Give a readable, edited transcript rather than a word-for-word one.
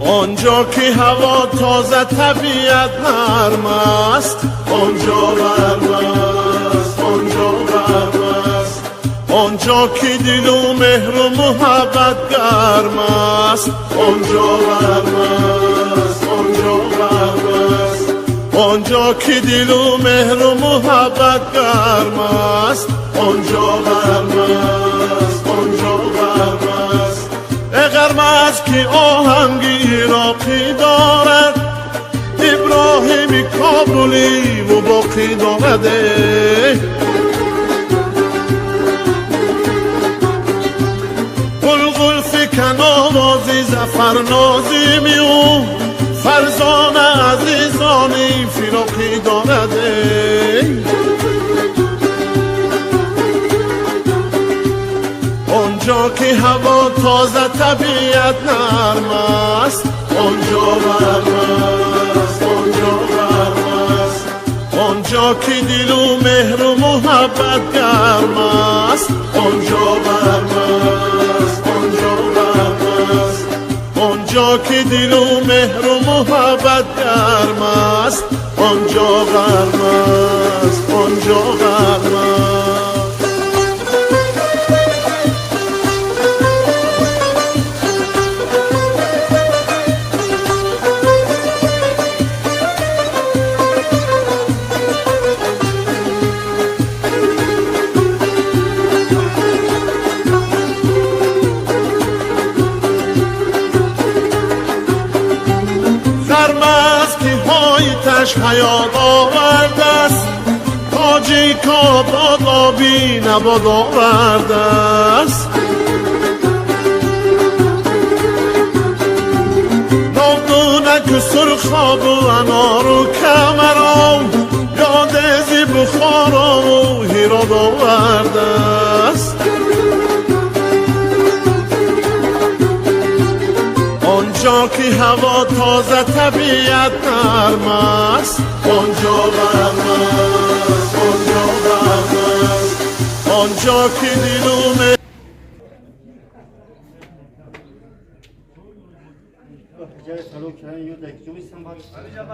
آنجا که هوا تازه طبیعت نرم است، آنجا غرم است، آنجا غرم است. آنجا که دل و مهر و محبت گرم است، آنجا غرم است، آنجا غرم است. آنجا که دل و مهر و محبت گرم است، آنجا غرم است، آنجا غرم است. غرم است که آهنگ عراقی دارد، ابراهیم کابلی و باقی دارد. غلغل فکن آوازی ظفر نازیمی او، فرزانه عزیزانی فراقی دارد. آنجا که هوا تازه طبیعت نرم است، آنجا غرم است، آنجا غرم است. آنجا که دل و مهر و محبت گرم است، آنجا غرم است، آنجا غرم است. آنجا که دل و مهر و محبت گرم است، آنجا غرم است، آنجا غرم است. تش حیات آورده است، تاجیک آباد آبی نباد آورده است. نابدونک و سرخاب و انار و کمرام، یاد زی بخارا و هرات آورده است. آنجا که هوا تازه طبیعت نرم است، آنجا غرم است، آنجا غرم است. آنجا که دل و Ticaret salon.